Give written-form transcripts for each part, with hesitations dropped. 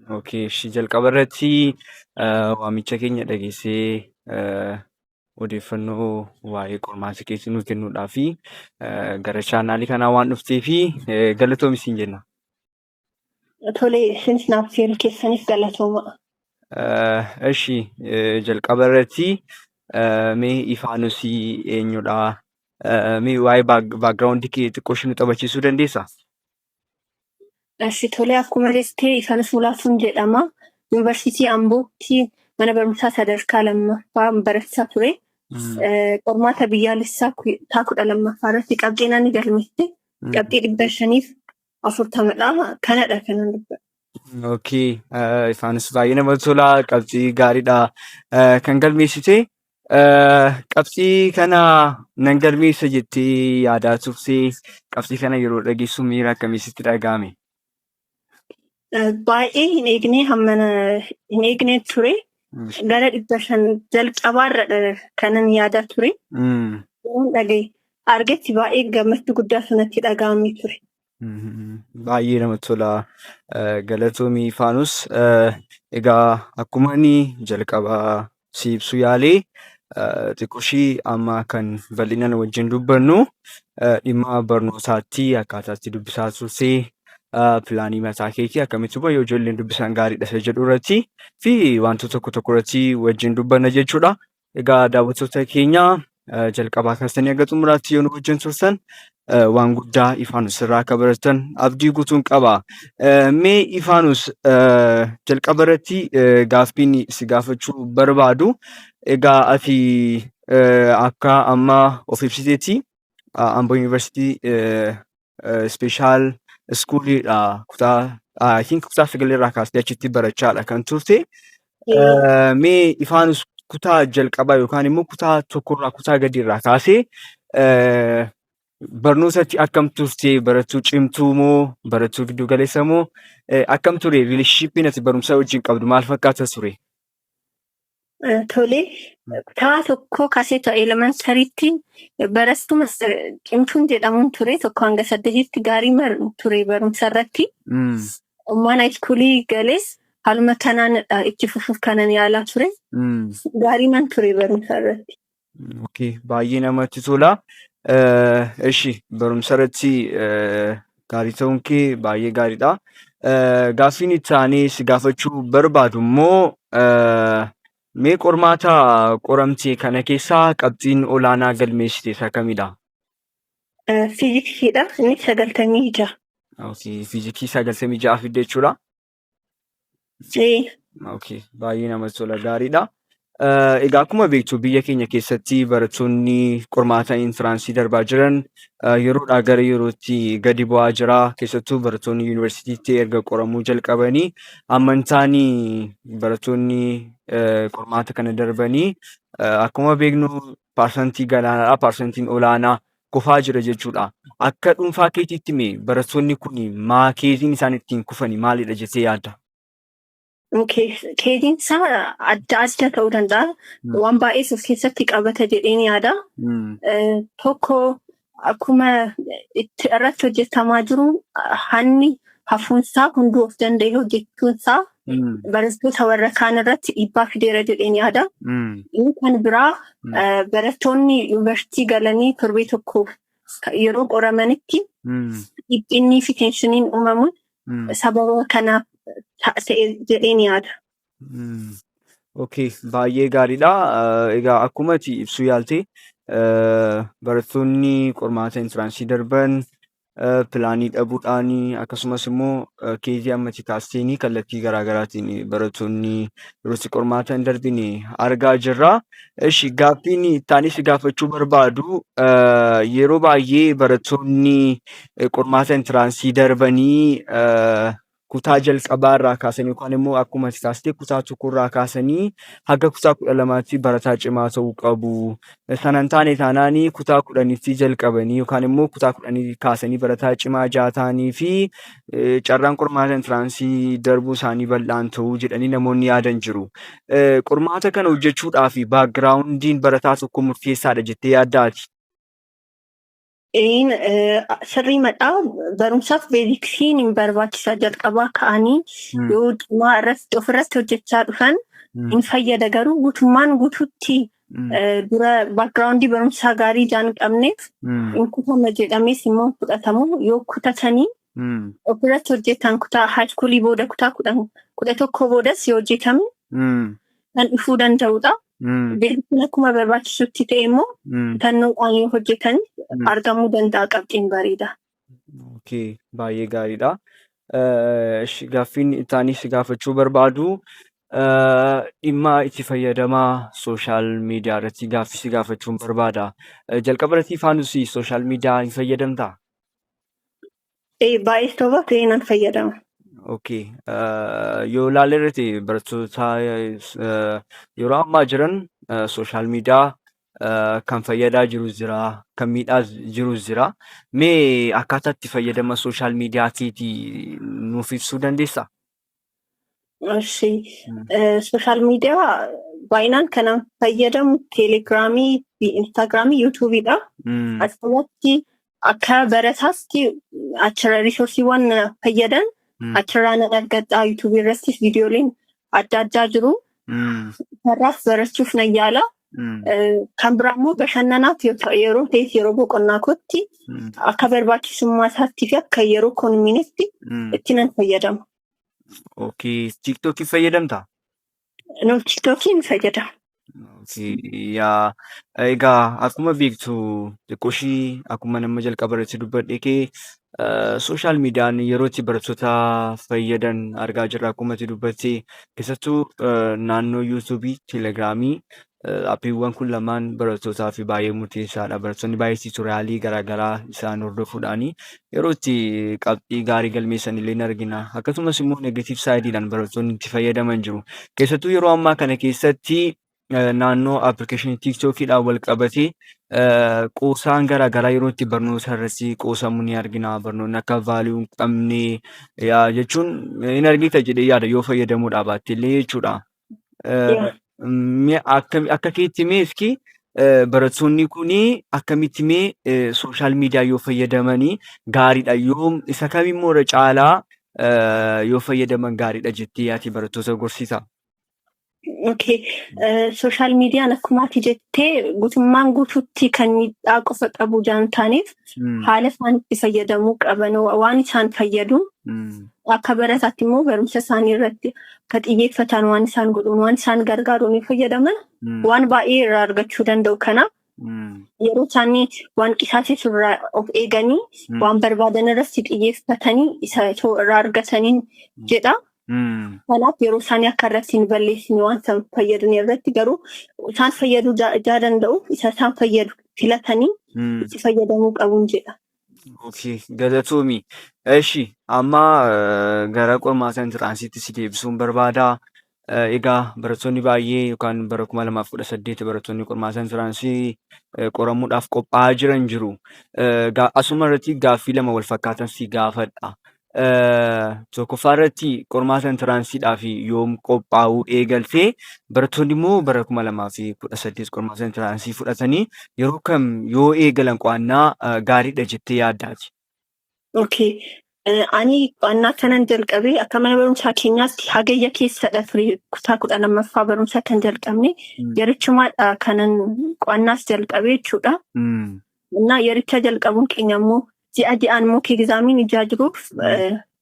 Okay, ishii jalqaba irratti waamicha keenya dhageessee odeeffannoo waa'ee qormaata keetii nuuf kennuudhaa fi gara chaanaalii kanaa waan dhuftee fi galatoomi siin jenna. Tole, isinis naaf seeruu keessaniif galatooma. Ishi jalqaba irratti mee Ifaanusii eenyudha? Mee waa'ee background kee xiqqoo ishee nu taphachiisuu dandeessaa? Ishi tole, akkuma jettee Ifaanus Mulaatuun jedhama. Yuunivarsiitii Ambootti mana barumsaa sadarkaa lammaffaa barachaa ture. Qormaata biyyaalessaa kutaa 12ffaa irratti qabxiin ani galmeesse qabxii 540dha. Kanadha kanan dubbadhu. Okay, Ifaanis baay'ee namatti tola. Qabxii gaariidha kan galmeessite. Qabxii kana nan galmeessa jettee yaadaa turtee, qabxii kana yeroo dhageessu miira akkamii sitti dhaga'ame? Baay'ee hin eegne, hammana hin eegne ture. Gara 500 jalqabaarra kanan yaadaa ture. Yeroon dhagaye argetti baay'ee gammachuu guddaa sanatti dhaga'amee ture. Baay'ee namatti tola. Galatoomii Faanus. Egaa akkuma inni jalqabaa si ibsuu yaalee, xiqqooshii amma kan bal'inaan wajjin dubbannu dhimma barnootaatti, akkaataa itti dubbisaa turtee, pilaanii mataa keetii, akkamitti immoo yoo ijoolleen dubbisan gaariidha isa jedhu irratti fi wantoota tokko tokko irratti wajjin dubbanna jechuudha. Egaa daawwattoota keenya, jalqabaa kaastanii hanga xumuraatti yoo nu wajjin turtan waan guddaa Ifaanus irraa akka baratan abdii guutuun qaba. Mee Ifaanus, jalqaba irratti gaaffiin si gaafachuu barbaadu, egaa ati akka amma of ibsiteetti Amboo Yuunivarsiitii special schooliidha, kutaa, I think, kutaa sagalirraa kaastee achitti barachaadha kan turte. Mee Ifaanus kutaa jalqabaa yookaan immoo kutaa tokkorraa, kutaa gadiirraa kaasee barnootatti akkam turte? Barattuu cimtuu moo barattuu giddu galeessa moo akkam ture? Relationshipiin ati barumsa wajjin qabdu maal fakkaata ture? Tole, kutaa tokko kaasee ta'e elementaryitti barattuu cimtuun jedhamuun ture. Tokko hanga saddeetitti gaarii ture barumsa irratti. Mana high schoolii galees haaluma kanaan itti fufuuf kanan yaalaa ture. Gaarii man ture barumsa irratti. Okay, baay'ee namatti tola. Ishi, barumsa irratti gaarii ta'uun kee baay'ee gaariidha. Gaaffiin itti aanee si gaafachuu barbaadu immoo, mee qormaata qoramte kana keessaa qabxiin olaanaa galmeessite isa kamidha? Fiiziksiidha. Inni 96. Okay, fiiziksii 96 fidde jechuudha. Ee. Okay, baay'ee namatti tola, gaariidha. Egaa akkuma beektu biyya keenya keessatti barattoonni qormaata entranceii darbaa jiran yeroodhaa gara yerootti gadi bu'aa jira. Keessattuu barattoonni yuunivarsiitiitti erga qoramuu jalqabanii amantaan barattoonni qormaata kana darbanii akkuma beeknu percentii gadaanaadha. Percentiin olaanaa kufaa jira jechuudha. Akka dhuunfaa keetiitti mee barattoonni kun maa caseiin isaan ittiin kufanii maalidha jettee yaadda? Caseiin isaa adda adda ta'uu danda'a. Waan baay'ees of keessatti qabata jedheen yaada. Tokko, akkuma itti irratti hojjetamaa jiru hanni hafuunsaa hunduu of danda'ee hojjechuunsaa barattoota warra kaan irratti dhiibbaa fideera jedheen yaada. Inni kan biraa, barattoonni yuunivarsiitii galanii torbee tokkoof yeroo qoramanitti dhiphinnii fi tensioniin uumamuun sababa kanaaf ta'e jedheen yaada. Okay, baay'ee gaariidha. Egaa akkuma ati ibsuu yaalte, barattoonni qormaata entranceii darban planii dhabuudhaan, akkasumas immoo caseii amma itti kaasteenii kallattii garaagaraatiin barattoonni yeroo itti qormaata hin darbine argaa jirra. Ishi, gaaffiin itti aanee si gaafachuu barbaadu, yeroo baay'ee barattoonni qormaata entranceii darbanii kutaa jalqabaa irraa kaasanii yookaan immoo akkuma ati kaastee kutaa tokko irraa kaasanii haga kutaa 12tti barataa cimaa ta'uu qabu. Sana hin taane taanaanii kutaa 10tti jalqabanii yookaan immoo kutaa 10 kaasanii barataa cimaa ja'a ta'anii fi carraan qormaata entranceii darbuu isaanii bal'aan ta'uu jedhanii namoonni yaadan jiru. Qormaata kana hojjechuudhaaf backgroundiin barataa tokko murteessaadha jettee yaaddaati? Sirrii madhaa, barumsaaf basicsiin hin barbaachisa. Jalqabaa ka'anii yoo cimaa irratti ofirratti hojjechaa dhufan hin fayyada, garuu guutummaan guutuutti dura backgroundii barumsaa gaarii ijaan hin qabneef hin kutama jedhamees immoo fudhatamu. Yoo kutatanii ofirratti hojjetan, kutaa high schoolii booda, kutaa 10, 11 boodas yoo hojjetame kan dhufuu danda'udha. Basicsiin akkuma barbaachisutti ta'e immoo kutannoodhaan yoo hojjetan argamuu danda'a qabxiin bareeda. Okay, baay'ee gaariidha. Gaaffiin itti aanee si gaafachuu barbaadu dhimma itti fayyadama social media irratti gaaffii si gaafachuun barbaada. Jalqaba irratti, Faanus, social media hin fayyadamtaa? Baay'ee toba ta'e nan fayyadama. Okay. Yoo ilaalle irratti barattoota yeroo ammaa jiran social media kan fayyadaa jirus jira, kan miidhaa jirus jira. Mee akkaataa itti fayyadama social media keetii nuuf ibsuu dandeessaa? Eshi, social media baay'inaan kanan fayyadamu Telegramii fi Instagramii, YouTubeiidha. Achirratti akka barataatti achirra resourceiiwwan fayyadan achirraa nan argadha. YouTubeii irrattis viidiyooleen adda addaa jiru. Irraas barachuuf nan yaala. Kan biraa immoo bashannanaaf yeroo ta'es, yeroo boqonnaa kootti akka barbaachisummaa isaatti fi akka yeroo koonminetti itti nan fayyadama. Okay. TikTokii fayyadamtaa? No, TikTokiin fayyadama. Okay. Yaa, egaa akkuma beektu, xiqqooshii akkuma nama jalqaba irratti dubbadhe kee, social mediaan yeroo itti barattoota fayyadan argaa jirra, akkuma itti dubbatte. Keessattuu naannoo YouTubeii, Telegramii, appiiwwan kun lamaan barattootaaf baay'ee murteessaadha. Barattoonni baay'ee tutorialii garaagaraa isaan hordofuudhaan yeroo itti qabxii gaarii galmeessan illee ni argina. Akkasumas immoo negative sideiidhaan barattoonni itti fayyadaman jiru. Keessattuu yeroo ammaa kana keessatti naannoo applicationii TikTokiidhaan wal qabatee qoosaan garaagaraa yeroo itti barnoota irratti qoosamu ni argina. Barnoonni akka value hin qabne jechuun hin argita jedhee yaada, yoo fayyadamuudhaa baatte illee jechuudha. Akka keetti mee iski barattoonni kun akkamitti mee social media yoo fayyadamanii gaariidha, yoo isa kamimmoo irra caalaa yoo fayyadaman gaariidha jettee ati barattoota gorsita? Okay. Social mediaan akkuma ati jettee guutummaan guutuutti kan miidhaa qofa qabu jaan taaneef, haala isaan itti fayyadamuu qaban, waan isaan fayyadu, akka barataatti immoo barumsa isaanii irratti akka xiyyeeffatan waan isaan godhuun, waan isaan gargaaruun fayyadaman waan baay'ee irraa argachuu danda'u. Kanaaf yeroo isaanii waan qisaasessu irraa of eeganii waan barbaadan irratti xiyyeeffatanii isa irraa argataniin jedha. Kanaaf yeroo isaanii akka irratti hin balleessine, waan isaan fayyadan irratti garuu isaan fayyaduu jaa danda'u, isa isaan fayyadu filatanii itti fayyadamuu qabuun jedha. Okay, galatoomi. Eshi, amma gara qormaata entranceiitti si deebisuun barbaada. Egaa barattoonni baay'ee yookaan bara 2018 barattoonni qormaata entranceii qoramuudhaaf qophaa'aa jiran jiru. Asuma irratti gaaffii lama wal fakkaatan si gaafadha. Tokkoffaa irratti, qormaata entranceiidhaaf yoom qophaa'uu eegaltee? Barattoonni immoo bara 2018 qormaata entranceii fudhatanii yeroo kam yoo eegalan qo'annaa gaariidha jettee yaaddaati? Okay. Ani qo'annaa kanan jalqabe akka mana barumsaa keenyaatti Hagayya keessadha ture, kutaa 12ffaa barumsa kan jalqabne. Yerichumaadha kanan qo'annaas jalqabe jechuudha. Innaa yericha jalqabuun keenya immoo ji'a ji'aan mock examiin ijaa jiruuf,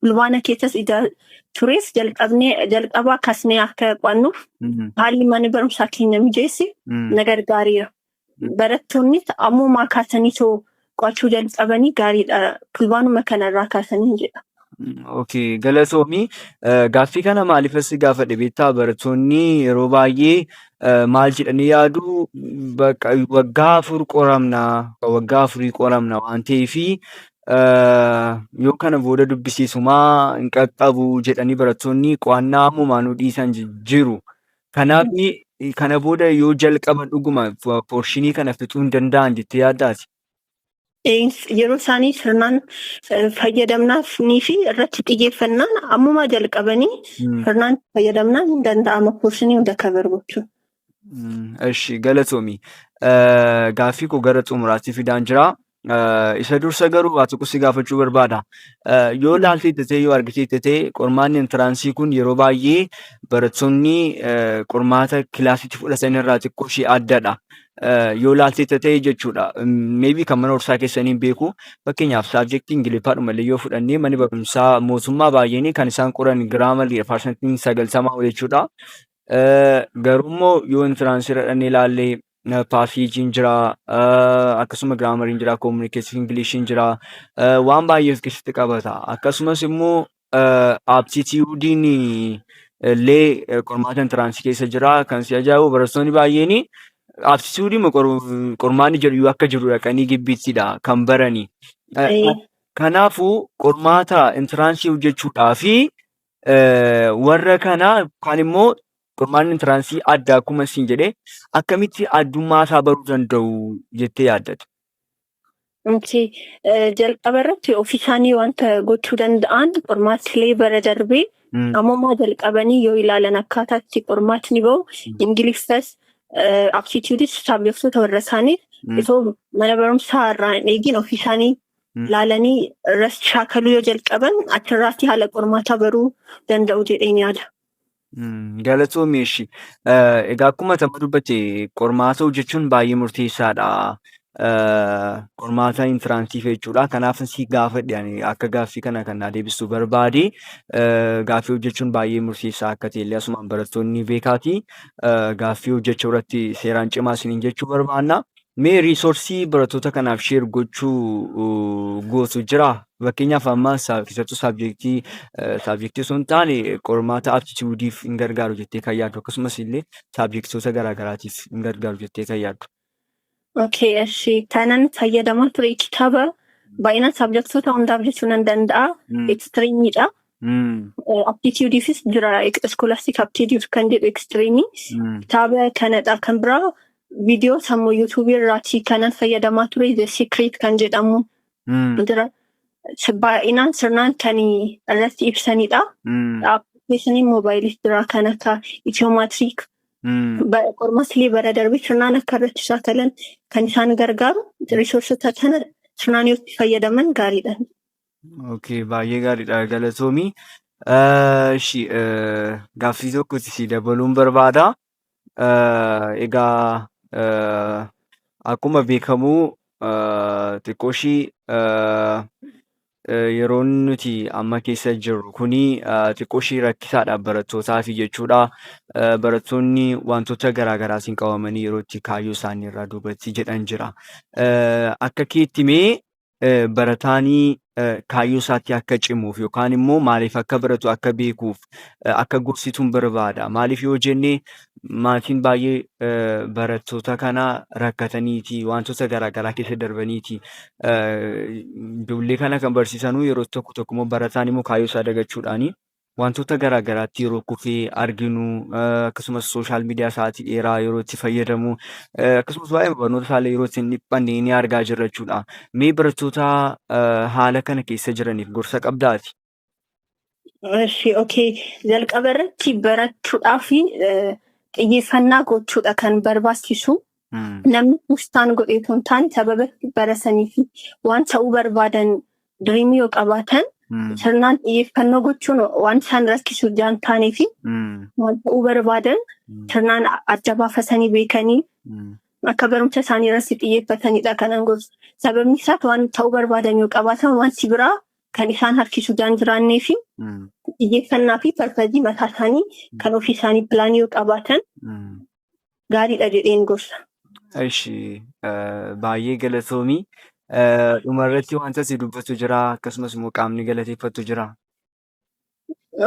Fulbaana keessas ijaa tureef, jalqabnee jalqabaa kaasnee akka qo'annuuf haalli mana barumsaa keenya mijeesse na gargaareera. Barattoonnis ammumaa kaasanii too qo'achuu jalqabanii gaariidha. Fulbaanuma kanarraa kaasanii jedha. Okay, galatoomi. Gaaffii kana maaliif si gaafadhe beektaa? Barattoonni yeroo baay'ee maal jedhanii yaadu? Bakka waggaa 4 qoramna, waggaa afurii qoramna waan ta'eefi yoo kana booda dubbisiisumaa hin qaqqabu jedhanii barattoonni qo'annaa ammumaa nu dhiisan jiru. Kanaaf kana booda yoo jalqaban dhuguma portionii kana fixuu hin danda'an jettee yaaddaati? Yeroo isaanii sirnaan fayyadamnaafii fi irratti xiyyeeffannaan ammumaa jalqabanii sirnaan fayyadamnaan hin danda'ama portionii hunda cover gochuun. Eshi, galatoomi. Gaaffii koo gara xumuraatti fidaan jira. Isa dursa garuu waa tokko si gaafachuu barbaada. Yoo ilaaltee ta'e, yoo argitee ta'e, qormaanni entrance kun yeroo baay'ee barattoonni qormaata kilaasiitti fudhatan irraa xiqqoo ishee addadha. Yoo ilaaltee ta'e jechuudha. Maybe kan mana barumsaa keessanii hin beeku. Fakkeenyaaf, subject Ingiliffaadhuma illee yoo fudhannee, manni barumsaa mootummaa baay'een kan isaan qoran grammar 90% ol jechuudha. Garuummoo yoo entrance irra dhannee ilaalle, passageiin jira, akkasuma grammariin jira, communication Englishiin jira, waan baay'ee of keessatti qabata. Akkasumas immoo aptitudeiin illee qormaata entrance keessa jira. Kan si ajaa'ibu, barattoonni baay'een aptitude qormaanni jedhu akka jiru dhaqanii gibbiittidha kan barani. Kanaafuu qormaata entrance hojjechuudhaa fi warra kana yookaan immoo qormaanni entrance adda akkuma isin jedhee, akkamitti addummaa isaa baruu danda'u jettee yaaddata? Okay. Jalqaba irratti ofii isaanii wanta gochuu danda'an, qormaatilee bara darbee ammumaa jalqabanii yoo ilaalan, akkaataa itti qormaatni bahu, Ingiliffas, aptitudeis, subjectoota warra isaanii itoo mana barumsaa irraa hin eegin ofii isaanii ilaalanii irratti shaakaluu yoo jalqaban, achirraatti haala qormaataa baruu danda'u jedheen yaada. Galatoomi ishii. Egaa akkuma tamma dubbatte, qormaata hojjechuun baay'ee murteessaadha. Qormaata entranceiif jechuudha. Kanaaf si gaafadhe, ani akka gaaffii kana kan naa deebistuu barbaade, gaaffii hojjechuun baay'ee murteessaa akka ta'e illee asumaan barattoonni beekaati. Gaaffii hojjechuu irratti seeraan cimaa isiniin jechuu barbaanna. Mee resource barattoota kanaaf share gochuu gootu jiraa? Fakkeenyaaf, amma keessattuu subject osoo hin taane qormaata aptitudeiif hin gargaaru jettee kan yaaddu, akkasumas illee subjectoota garaa garaatiif hin gargaaru jettee kan yaaddu. Okay, እሺ. Kanan fayyadamaa ture kitaaba baay'inaan subjectoota hundaaf jechuu nan danda'a. Extremeidha. Aptitudeiifis jira, Scholastic Aptitude kan jedhu Extreme. Kitaaba kanadha. Kan biraa viidiyoo sammuu YouTube irraati kanan fayyadamaa ture, The Secret kan jedhamu jira. Baay'inaan sirnaan kan irratti ibsanidha. Appilikeeshinii moobaayiliis jira, kan akka Ethio Matric. Qormaatilee bara darbe sirnaan akka irratti shaakalan kan isaan gargaaru, resourceota kana sirnaan yoo itti fayyadaman gaariidha. Okay, baay'ee gaariidha, galatoomi. Ishi, gaaffii tokkotti si dabaluun barbaada. Egaa akkuma beekamu, xiqqoo ishii yeroon nuti amma keessa jirru kuni xiqqoo ishii rakkisaadha barattootaaf jechuudha. Barattoonni wantoota garaa garaatiin qabamanii yeroo itti kaayyoo isaanii irraa duubatti jedhan jira. Akka keetti mee barataanii kaayyoo isaatti akka cimuuf yookaan immoo maaliif akka baratu akka beekuuf akka gorsituun barbaada. Maaliif yoo jenne, maatiin baay'ee barattoota kana rakkataniiti, wantoota garaa garaa keessa darbaniiti. Ijoollee kana kan barsiisanuu yeroo tokko tokko immoo barataan immoo kaayyoo isaa dagachuudhaani wantoota garaa garaatti yeroo kufee arginu, akkasumas social media sa'aatii dheeraa yeroo itti fayyadamu, akkasumas waa'ee barnoota isaallee yeroo itti hin dhiphanne ni argaa jirra jechuudha. Mee barattoota haala kana keessa jiraniif gorsa qabdaati? እሺ, okay. Jalqaba irratti barachuudhaaf xiyyeeffannaa gochuudha kan barbaachisu. Namni pustaan godhee osoo hin taane, sababa baratanii fi waan ta'uu barbaadan, dream yoo qabaatan, sirnaan xiyyeeffannoo gochuun waan isaan rakkisu ijaan taanee fi waan ta'uu barbaadan sirnaan adda baafatanii beekanii akka barumsa isaanii irratti xiyyeeffatanidha kanan gorsu. Sababni isaas, waan ta'uu barbaadan yoo qabaatan, wanti biraa kan isaan harkisu ijaan jiraannee fi xiyyeeffannaa fi purpose mataa isaanii kan ofii isaanii plan yoo qabaatan gaariidha jedheen gorsa. እሺ, baay'ee galatoomii. Dhumarratti wanta si dubbatu jira, akkasumas immoo qaamni galateeffattu jira.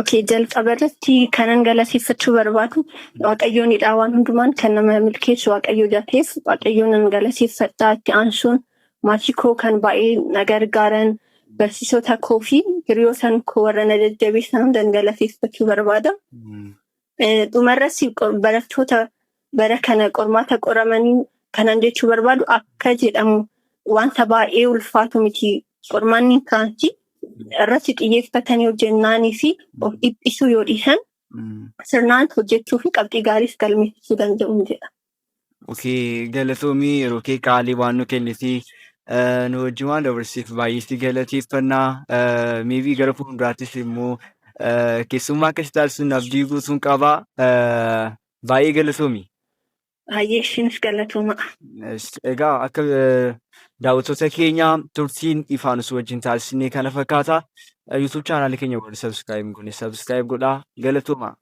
Okay, jalqaba irratti kanan galateeffachuu barbaadu Waaqayyoonidha. Waan hundumaan kan nama milkeessu Waaqayyo jaateef, Waaqayyoon nan galateeffadha. Itti aansuun maatii koo kan baay'ee na gargaaran, barsiisota koo fi hiriyoota koo warra na jajjabeessan hundan galateeffachuu barbaada. Dhumarratti barattoota bara kana qormaata qoramanii kanan jechuu barbaadu, akka jedhamu wanta baay'ee ulfaatu miti qormaanni entrance. Irratti xiyyeeffatanii hojjennaanii fi of dhiphisuu yoo dhiisan, sirnaan hojjechuu fi qabxii gaariis galmeessisuu danda'u jedha. Okay, galatoomii, yeroo kee qaalii waan nu kenniti. Nu wajjin waan dabarsiif baay'ee si galateeffannaa. Maybe gara fuulduraattis immoo keessummaa akkasii taasisuun abdii guutuun qaba. Baay'ee galatoomi. Baay'ee ishiinis galatooma. Egaa akka daawwattoota keenya, turtiin Ifaanus wajjin taasisnee kana fakkaata. YouTube channelii keenya warri subscribe goone subscribe godhaa. Galatooma.